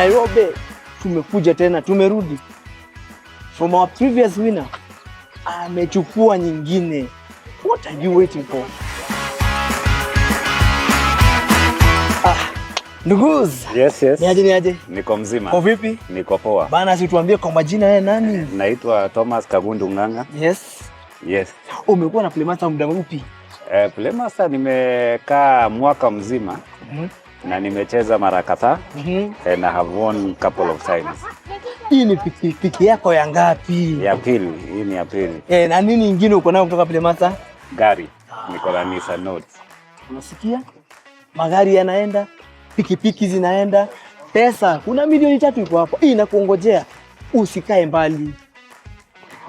Nairobi. Tumekuja tena, tumerudi from our previous winner, amechukua nyingine. What are you waiting for? Ah, nduguz. Yes. Niaje niaje? Niko mzima. Kwa vipi? Niko poa. Bana, si tuambie kwa majina wewe nani? Naitwa Thomas Kagundu Ng'ang'a. Yes. Yes. Umekuwa na Playmaster muda upi? Playmaster nimekaa mwaka mzima na nimecheza mara kadhaa and I have won couple of times. Hii ni pikipiki yako ya ngapi? Ya pili, hii ni ya pili. Eh, na nini ingine uko nayo kutoka Playmaster? Gari niko na Nissan Note. Unasikia? Magari yanaenda, pikipiki zinaenda, pesa kuna milioni 3 iko hapo. Hii inakuongojea. Usikae mbali.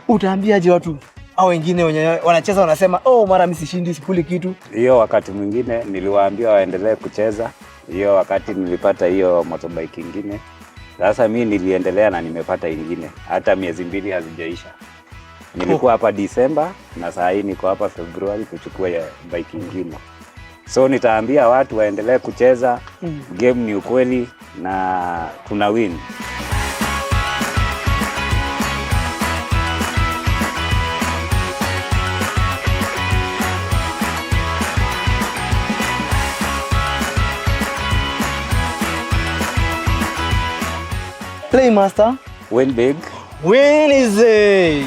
Utaambiaje watu au wengine wenye wanacheza wanasema, "Oh, mara mimi sishindi, sikuli kitu." Hiyo wakati mwingine niliwaambia waendelee kucheza. Hiyo wakati nilipata hiyo motorbike ingine. Sasa mi niliendelea na nimepata ingine, hata miezi 2 hazijaisha. Nilikuwa hapa Disemba na saa hii niko hapa Februari kuchukua ya bike ingine. So nitaambia watu waendelee kucheza. Game ni ukweli na tuna win. Playmaster, Win big. Win easy.